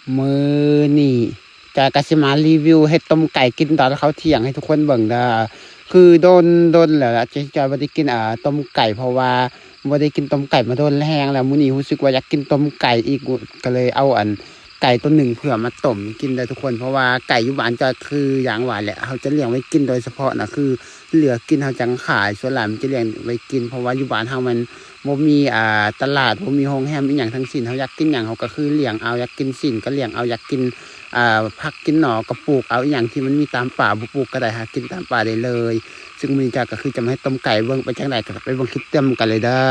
ມື້ນີ້ຈອຍກໍຊິມາຣີວິວເຮັດຕົ້ມໄກ່ກິນຕອນເຂົ້າທ່ຽງໃຫ້ທຸກຄົນເບິ່ງເດີ. ຄືດົນໆແລ້ວລະທີ່ຈອຍບໍ່ໄດ້ກິນ ເອີ ຕົ້ມໄກ່ ເພາະວ່າບໍ່ໄດ້ກິນຕົ້ມໄກ່ມາດົນແຮງແລ້ວ. ມື້ນີ້ຮູ້ສຶກວ່າຢາກກິນຕົ້ມໄກ່ອີກ ກໍເລີຍເອົາອັນ ໄກ່ຕົວໜຶ່ງເພື່ອມາຕົ້ມກິນເດີທຸກຄົນ. ເພາະວ່າໄກ່ຢູ່ບ້ານຈອຍຄືຢ່າງວ່າແຫຼະ ເຮົາຈະລ້ຽງໄວ້ກິນໂດຍສະເພາະນະ ຄືເຫຼືອກິນເຮົາຈັ່ງຂາຍ. ສ່ວນຫຼາຍມັນຈະລ້ຽງໄວ້ກິນ ເພາະວ່າຢູ່ບ້ານເຮົາມັນ ບໍ່ມີ ອ່າ ຕະຫຼາດ ບໍ່ມີໂຮງແຮມອີ່ຫຍັງທັງສິ້ນ. ເຮົາຢາກກິນຫຍັງເຮົາກໍຄືລ້ຽງເອົາ, ຢາກກິນຊີ້ນກໍລ້ຽງເອົາ, ຢາກກິນ ອ່າ ຜັກກິນໜໍ່ກໍປູກເອົາ, ອີ່ຫຍັງທີ່ມັນມີຕາມປ່າບໍ່ປູກກໍໄດ້ ຫາກິນຕາມປ່າໄດ້ເລີຍ. ຊຶ່ງມື້ນີ້ຈອຍກໍຄືຈະມາເຮັດຕົ້ມໄກ່ເບິ່ງ ເປັນຈັ່ງໃດກໍໄປເບິ່ງຄລິບເຕັມກັນເລີຍເດີ.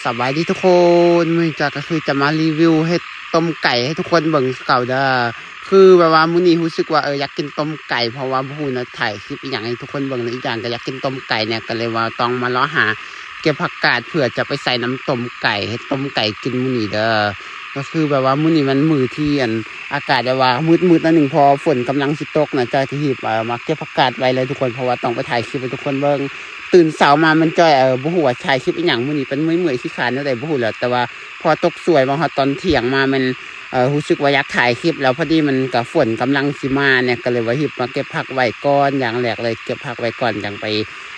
ສະບາຍດີທຸກຄົນ, ມື້ນີ້ຈອຍກໍຄືຈະມາຣີວິວເຮັດຕົ້ມໄກ່ໃຫ້ທຸກຄົນເບິ່ງຄືເກົ່າເດີ. ຄືແບບວ່າມື້ນີ້ຮູ້ສຶກວ່າ ເອີ ຢາກກິນຕົ້ມໄກ່ ເພາະວ່າບໍ່ຮູ້ນະ ຖ່າຍຄລິບອີ່ຫຍັງໃຫ້ທຸກຄົນເບິ່ງນະ. ອີກຢ່າງກໍຢາກກິນຕົ້ມໄກ່ແດ່ ກໍເລີຍວ່າຕ້ອງມາເລາະຫາເກັບຜັກກາດ ເພື່ອຈະໄປໃສ່ນຳຕົ້ມໄກ່ ເຮັດຕົ້ມໄກ່ກິນມື້ນີ້ເດີ. ກໍຄືແບບວ່າມື້ນີ້ມັນມື້ທີ່ ອັນ ອາກາດແບບວ່າມືດໆໜ້ອຍໜຶ່ງ ເພາະຝົນກຳລັງຊິຕົກນະ. ຈອຍກໍຮີບ ເອີ ມາເກັບຜັກກາດໄວ້ເລີຍທຸກຄົນ ເພາະວ່າຕ້ອງໄປຖ່າຍຄລິບໃຫ້ທຸກຄົນເບິ່ງ. ຕື່ນເຊົ້າມາມັນຈອຍ ເອີ ບໍ່ຮູ້ວ່າຖ່າຍຄລິບອີ່ຫຍັງ ມື້ນີ້ເປັນເມື່ອຍໆ ຂີ້ຄ້ານແນວໃດບໍ່ຮູ້ແຫຼະ. ແຕ່ວ່າພໍຕົກສວຍມາຮອດຕອນທ່ຽງມາແມ່ນ ເອີ ຮູ້ສຶກວ່າຢາກຖ່າຍຄລິບແລ້ວ ພໍດີມັນກໍຝົນກຳລັງຊິມາແດ່ ກໍເລີຍວ່າຮີບມາເກັບຜັກໄວ້ກ່ອນ. ຢ່າງແລກເລີຍເກັບຜັກໄວ້ກ່ອນ ຈັ່ງໄປ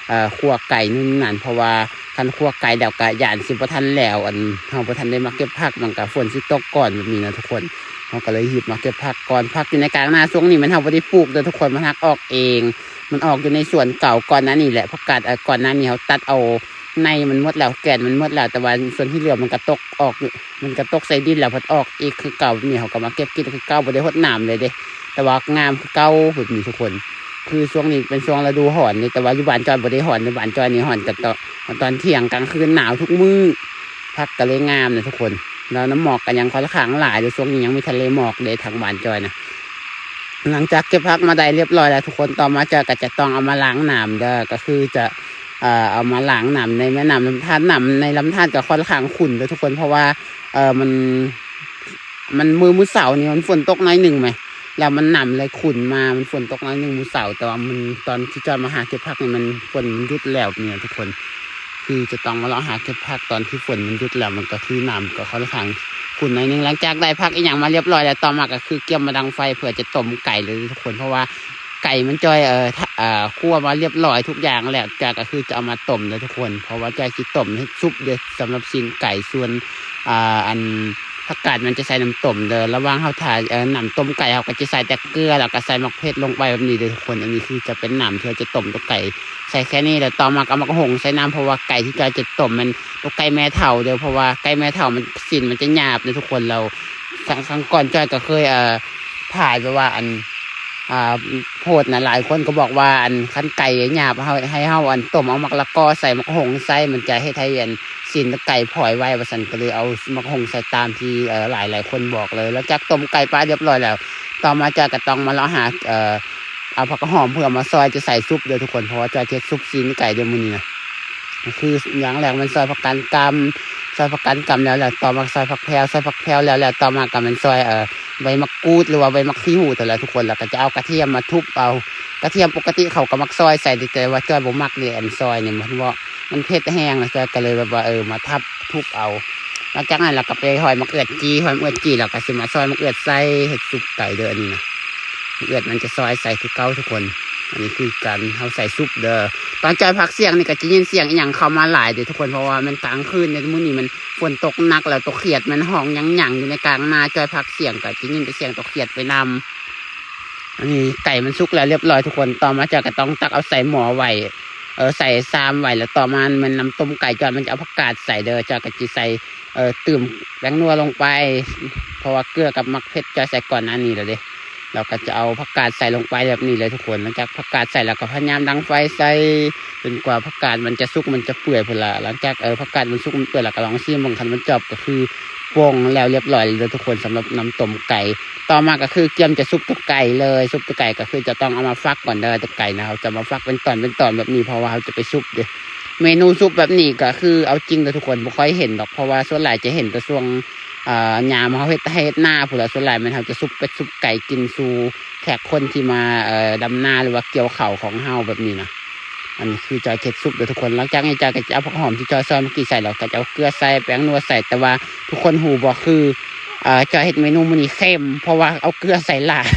ເອີ ຂົ້ວໄກ່ ນັ້ນນັ້ນ ເພາະວ່າຄັນຂົ້ວໄກ່ແລ້ວກໍຢ້ານຊິບໍ່ທັນແລ້ວ ອັນ ເຮົາບໍ່ທັນໄດ້ມາເກັບຜັກ ມັນກໍຝົນຊິຕົກກ່ອນແບບນີ້ນະທຸກຄົນ. ເຮົາກໍເລີຍຮີບມາເກັບຜັກກ່ອນ. ຜັກຢູ່ໃນກາງນາຊ່ວງນີ້ແມ່ນເຮົາບໍ່ໄດ້ປູກເດີທຸກຄົນ ມັນຫັກອອກເອງ. ມັນອອກຢູ່ໃນສວນເກົ່າກ່ອນໜ້ານີ້ແຫຼະ. ຜັກກາດ ເອີ ກ່ອນໜ້ານີ້ເຮົາຕັດເອົາໃນມັນໝົດແລ້ວ ແກ່ນມັນໝົດແລ້ວ ແຕ່ວ່າສ່ວນທີ່ເຫຼືອມັນກະຕົກອອກ ມັນກະຕົກໃສ່ດິນແລ້ວພັດອອກອີກຄືເກົ່າ. ແບບນີ້ເຮົາກໍມາເກັບກິນຄືເກົ່າ ບໍ່ໄດ້ຫົດນ້ຳເລີຍເດ້ ແຕ່ວ່າງາມຄືເກົ່າແບບນີ້ທຸກຄົນ. ຄືຊ່ວງນີ້ເປັນຊ່ວງລະດູຮ້ອນເດ້ ແຕ່ວ່າຢູ່ບ້ານຈອຍບໍ່ໄດ້ຮ້ອນເດ້. ບ້ານຈອຍນີ້ຮ້ອນແຕ່ຕອນ ຕອນທ່ຽງ ກາງຄືນໜາວທຸກມື້. ຜັກກໍເລີຍງາມນະທຸກຄົນ. ແລ້ວນ້ຳໝອກກໍຍັງຂ້ອນຂ້າງຫຼາຍເລີຍ ຊ່ວງນີ້ຍັງມີທະເລໝອກເດ້ ທາງບ້ານຈອຍນະ. ຫຼັງຈາກເກັບຜັກມາໄດ້ຮຽບຮ້ອຍແລ້ວທຸກຄົນ ຕໍ່ມາຈອຍກໍຈະຕ້ອງເອົາມາລ້າງນ້ຳເດີ. ກໍຄືຈະ ເອີ ເອົາມາລ້າງນ້ຳໃນແມ່ນ້ຳລຳທານ. ນ້ຳໃນລຳທານກໍຂ້ອນຂ້າງຂຸ່ນເດີທຸກຄົນ ເພາະວ່າ ເອີ ມັນ ມັນມື້ ມື້ເສົານີ້ມັນຝົນຕົກໜ້ອຍໜຶ່ງແໝ ແລ້ວມັນນ້ຳເລີຍຂຸ່ນມາ. ມັນຝົນຕົກໜ້ອຍໜຶ່ງມື້ເສົາ ແຕ່ວ່າມັນ ຕອນທີ່ຈອຍມາຫາເກັບຜັກນີ້ມັນ ຝົນມັນຢຸດແລ້ວນີ້ນະທຸກຄົນ. ຄືຈະຕ້ອງມາເລາະຫາເກັບຜັກຕອນທີ່ຝົນມັນຢຸດແລ້ວ ມັນກໍຄືນ້ຳກໍຂ້ອນຂ້າງຂຸ່ນໜ້ອຍໜຶ່ງ. ຫຼັງຈາກໄດ້ຜັກອີ່ຫຍັງມາຮຽບຮ້ອຍແລ້ວ ຕໍ່ມາກໍຄືກຽມມາດັງໄຟເພື່ອຈະຕົ້ມໄກ່ເລີຍທຸກຄົນ ເພາະວ່າໄກ່ມັນຈອຍ ເອີ ເອີ ຂົ້ວມາຮຽບຮ້ອຍທຸກຢ່າງແລ້ວ ຈອຍກໍຄືຈະເອົາມາຕົ້ມເລີຍທຸກຄົນ. ເພາະວ່າຈອຍຊິຕົ້ມເຮັດຊຸບເດ້ ສຳລັບຊີ້ນໄກ່. ສ່ວນ ອ່າ ອັນ ຜັກກາດມັນຈະໃສ່ນ້ຳຕົ້ມເດີ. ລະຫວ່າງເຮົາຖ້າ ເອີ ນ້ຳຕົ້ມໄກ່ ເຮົາກໍຈະໃສ່ແຕ່ເກືອ ແລ້ວກໍໃສ່ໝາກເຜັດລົງໄປແບບນີ້ເດີທຸກຄົນ. ອັນນີ້ຄືຈະເປັນນ້ຳທີ່ເຮົາຈະຕົ້ມຕົວໄກ່ ໃສ່ແຄ່ນີ້ ແລ້ວຕໍ່ມາກໍເອົາໝາກຫົງໃສ່ນຳ ເພາະວ່າໄກ່ທີ່ຈອຍຈະຕົ້ມແມ່ນຕົວໄກ່ແມ່ເຖົ້າເດີ ເພາະວ່າໄກ່ແມ່ເຖົ້າມັນ ຊີ້ນມັນຈະຫຍາບເດີທຸກຄົນ. ແລ້ວ ຄັ້ງ ຄັ້ງກ່ອນຈອຍກໍເຄີຍ ເອີ ຖ່າຍແບບວ່າ ອັນ ອ່າ ໂພດນະ ຫຼາຍຄົນກໍບອກວ່າ ອັນ ຄັນໄກ່ຫຍາບ ເຮົາ ໃຫ້ເຮົາ ອັນ ຕົ້ມເອົາໝາກລະກໍໃສ່ ໝາກຫົງໃສ່ ມັນຈະເຮັດໃຫ້ ອັນ ຊີ້ນໄກ່ພອຍໄວວ່າຊັ້ນ. ກໍເລີຍເອົາໝາກຫົງໃສ່ຕາມທີ່ ເອີ ຫຼາຍໆຄົນບອກເລີຍ. ຫຼັງຈາກຕົ້ມໄກ່ປາຮຽບຮ້ອຍແລ້ວ ຕໍ່ມາຈອຍກໍຕ້ອງມາເລາະຫາ ເອີ ເອົາຜັກຫອມເພື່ອມາຊອຍຈະໃສ່ຊຸບເດີທຸກຄົນ ເພາະວ່າຈອຍເຮັດຊຸບຊີ້ນໄກ່ເດີມື້ນີ້ນະ. ຄືຢ່າງແລກແມ່ນຊອຍຜັກກາດກຳ ຊອຍຜັກກາດກຳແລ້ວ ແລ້ວຕໍ່ມາຊອຍຜັກແພວ ຊອຍຜັກແພວແລ້ວ ແລ້ວຕໍ່ມາກໍແມ່ນຊອຍ ເອີ ໃບໝາກກູດ ຫຼືວ່າໃບໝາກຂີ້ຫູ່ຫັ້ນແຫຼະທຸກຄົນ. ແລ້ວກໍຈະເອົາກະທຽມມາທຸບເອົາ ກະທຽມປົກກະຕິເຂົາກໍມັກຊອຍໃສ່ເດ້ ແຕ່ວ່າຈອຍບໍ່ມັກເດ້ ອັນຊອຍນີ້ ເພາະວ່າມັນເຜັດແຮງ ແລ້ວຈອຍກໍເລີຍແບບວ່າ ເອີ ມາທັບ ທຸບເອົາ. ຫຼັງຈາກນັ້ນລະກໍໄປຫອຍໝາກເອືອດຈີ່ ຫອຍໝາກເອືອດຈີ່ ແລ້ວກໍຊິມາຊອຍໝາກເອືອດໃສ່ເຮັດຊຸບໄກ່ເດີ. ອັນນີ້ນະ ໝາກເອືອດມັນຈະຊອຍໃສ່ຄືເກົ່າທຸກຄົນ. ອັນນີ້ຄືການເຮົາໃສ່ຊຸບເດີ. ຕອນຈອຍພັກທ່ຽງນີ້ກໍຈະຍິນສຽງອີ່ຫຍັງເຂົ້າມາຫຼາຍເດີທຸກຄົນ ເພາະວ່າມັນກາງຄືນເດ້ ມື້ນີ້ມັນຝົນຕົກໜັກ ແລ້ວຕົວຂຽດມັນຮ້ອງຫຍັງໆຢູ່ໃນກາງນາ. ຈອຍພັກທ່ຽງກໍຈະຍິນແຕ່ສຽງຕົວຂຽດໄປນຳ. ອັນນີ້ໄກ່ມັນສຸກແລ້ວຮຽບຮ້ອຍທຸກຄົນ. ຕໍ່ມາຈອຍກໍຕ້ອງຕັກເອົາໃສ່ໝໍ້ໄວ້ ເອີ ໃສ່ຊາມໄວ້ ແລ້ວຕໍ່ມາແມ່ນນ້ຳຕົ້ມໄກ່. ຈອຍມັນຈະເອົາຜັກກາດໃສ່ເດີ ຈອຍກໍຈະໃສ່ ເອີ ຕື່ມແປ້ງນົວລົງໄປ ເພາະວ່າເກືອກັບໝາກເຜັດຈອຍໃສ່ກ່ອນໜ້ານີ້ແລ້ວເດ້. ແລ້ວກໍຈະເອົາຜັກກາດໃສ່ລົງໄປແບບນີ້ເລີຍທຸກຄົນ. ຫຼັງຈາກຜັກກາດໃສ່ແລ້ວກໍພະຍາຍາມດັງໄຟໃສ່ ຈົນກວ່າຜັກກາດມັນຈະສຸກ ມັນຈະເປື່ອຍພຸ້ນລະ. ຫຼັງຈາກ ເອີ ຜັກກາດມັນສຸກ ມັນເປື່ອຍແລ້ວ ກໍລອງຊີມເບິ່ງ. ຄັນມັນຈອບກໍຄືປ່ອງແລ້ວຮຽບຮ້ອຍແລ້ວເດີທຸກຄົນ ສຳລັບນ້ຳຕົ້ມໄກ່. ຕໍ່ມາກໍຄືກຽມຈະຊຸບຕົວໄກ່ເລີຍ. ຊຸບຕົວໄກ່ກໍຄືຈະຕ້ອງເອົາມາຟັກກ່ອນເດີ. ຕົວໄກ່ນະ ເຮົາຈະມາຟັກເປັນຕອນເປັນຕອນແບບນີ້ ເພາະວ່າເຮົາຈະໄປຊຸບເດ້. ເມນູຊຸບແບບນີ້ກໍຄືເອົາຈິງເດີທຸກຄົນ ບໍ່ຄ່ອຍເຫັນດອກ ເພາະວ່າສ່ວນຫຼາຍຈະເຫັນແຕ່ຊ່ວງ ເອີ ຍາມເຮົາເຮັດໄຮ່ເຮັດນາພຸ້ນລະ. ສ່ວນຫຼາຍແມ່ນເຮົາຈະຊຸບເປັດຊຸບໄກ່ກິນສູ່ແຂກຄົນທີ່ມາ ເອີ ດຳນາ ຫຼືວ່າກ່ຽວເຂົ້າຂອງເຮົາແບບນີ້ນະ. ອັນນີ້ຄືຈອຍເຮັດຊຸບເດີທຸກຄົນ. ຫຼັງຈາກນີ້ຈອຍກໍຈະເອົາຜັກຫອມທີ່ຈອຍຊອຍເມື່ອກີ້ໃສ່ ແລ້ວກໍຈະເອົາເກືອໃສ່ ແປ້ງນົວໃສ່. ແຕ່ວ່າທຸກຄົນຮູ້ບໍ່ ຄື ອ່າ ຈອຍເຮັດເມນູມື້ນີ້ເຄັມ ເພາະວ່າເອົາເກືອໃສ່ຫຼາຍ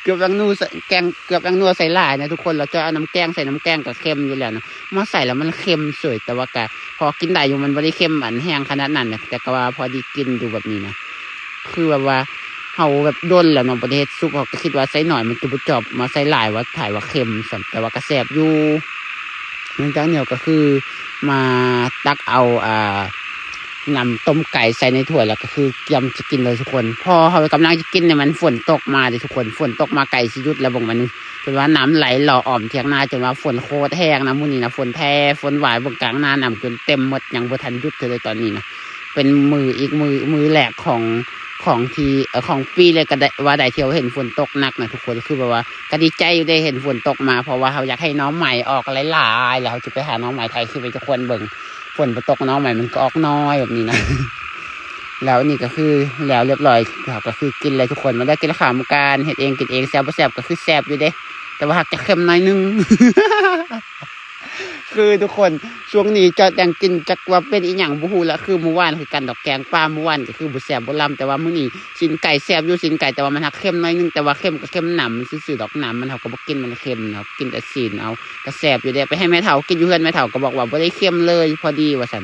ເກືອແປ້ງນົວໃສ່ ແກງ ເກືອແປ້ງນົວໃສ່ຫຼາຍນະທຸກຄົນ ແລ້ວຈອຍເອົານ້ຳແກງໃສ່ ນ້ຳແກງກໍເຄັມຢູ່ແລ້ວນະ ມາໃສ່ແລ້ວມັນເຄັມເສີຍ ແຕ່ວ່າກໍພໍກິນໄດ້ຢູ່ ມັນບໍ່ໄດ້ເຄັມອັນແຮງຂະໜາດນັ້ນນະ ແຕ່ກໍວ່າພໍດີກິນຢູ່ແບບນີ້ນະ ຄືແບບວ່າເຮົາແບບດົນແລ້ວເນາະ ບໍ່ໄດ້ເຮັດຊຸບ ເຮົາກໍຄິດວ່າໃສ່ໜ້ອຍມັນຈະບໍ່ຈອບ ມາໃສ່ຫຼາຍວ່າ ຖ່າຍວ່າເຄັມຊ້ຳ ແຕ່ວ່າກໍແຊບຢູ່. ຫຼັງຈາກນີ້ກໍຄືມາຕັກເອົາ ອ່າ ນ້ຳຕົ້ມໄກ່ໃສ່ໃນຖ້ວຍ ແລ້ວກໍຄືກຽມຈະກິນເລີຍທຸກຄົນ. ພໍເຮົາກຳລັງຈະກິນນີ້ ມັນຝົນຕົກມາເດ້ທຸກຄົນ ຝົນຕົກມາໃກ້ຊິຢຸດແລ້ວ ເບິ່ງມັນ ຈົນວ່ານ້ຳໄຫຼຫຼໍ່ອ້ອມຖຽງນາ ຈົນວ່າຝົນໂຄດແຮງນະມື້ນີ້ນະ ຝົນແທ້ ຝົນຫວາຍ ເບິ່ງກາງນານ້ຳຈົນເຕັມໝົດ ຍັງບໍ່ທັນຢຸດເທື່ອເລີຍຕອນນີ້ນະ. ເປັນມື້ ອີກມື້ ມື້ແລກຂອງ ຂອງທີ່ ເອີ ຂອງປີເລີຍກໍໄດ້ ວ່າໄດ້ ທີ່ເຮົາເຫັນຝົນຕົກໜັກນະທຸກຄົນ ຄືແບບວ່າກໍດີໃຈຢູ່ເດ້ເຫັນຝົນຕົກມາ ເພາະວ່າເຮົາຢາກໃຫ້ໜໍ່ໄມ້ອອກຫຼາຍໆ ແລ້ວເຮົາຈະໄປຫາໜໍ່ໄມ້ ຖ່າຍຄລິບໃຫ້ທຸກຄົນເບິ່ງ ຝົນບໍ່ຕົກໜໍ່ໄມ້ມັນກໍອອກນ້ອຍແບບນີ້ນະ. ແລ້ວນີ້ກໍຄືແລ້ວລຽບຮ້ອຍ ເຮົາກໍຄືກິນແລ້ວທຸກຄົນ ມາເດີກິນເຂົ້ານຳກັນ ເຮັດເອງກິນເອງ ແຊບບໍ່ແຊບກໍຄືແຊບຢູ່ເດ້ ແຕ່ວ່າຫາກຈະເຄັມໜ້ອຍໜຶ່ງ. ຄືທຸກຄົນ ຊ່ວງນີ້ຈອຍແຕ່ງກິນຈັກວ່າເປັນອີ່ຫຍັງບໍ່ຮູ້ລະ ຄືມື້ວານຄືກັນດອກ ແກງປາມື້ວານກໍຄືບໍ່ແຊບບໍ່ລຳ ແຕ່ວ່າມື້ນີ້ຊີ້ນໄກ່ແຊບຢູ່ ຊີ້ນໄກ່ ແຕ່ວ່າມັນຫາກເຄັມໜ້ອຍໜຶ່ງ ແຕ່ວ່າເຄັມກໍເຄັມໜຳຊື່ໆດອກ ໜຳມັນ ເຮົາກໍບໍ່ກິນມັນເຄັມ ເຮົາກິນແຕ່ຊີ້ນເອົາ ກໍແຊບຢູ່ເດ້. ໄປໃຫ້ແມ່ເຖົ້າກິນຢູ່ເຮືອນ ແມ່ເຖົ້າກໍບອກວ່າບໍ່ໄດ້ເຄັມເລີຍ ພໍດີວ່າຊັ້ນ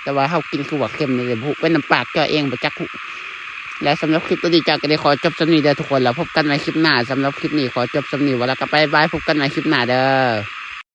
ແຕ່ວ່າເຮົາກິນຄືວ່າເຄັມເລີຍ ບໍ່ຮູ້ເປັນນ້ຳປາກຈອຍເອງບໍ່ຈັກ. ແລະ ສຳລັບຄລິບໂຕນີ້ຈອຍກໍໄດ້ຂໍຈົບສ່ຳນີ້ເດີທຸກຄົນ ແລ້ວພົບກັນໃໝ່ຄລິບໜ້າ. ສຳລັບຄລິບນີ້ຂໍຈົບສ່ຳນີ້ ວ່າແລ້ວກໍບາຍບາຍ ພົບກັນໃໝ່ຄລິບໜ້າເດີ.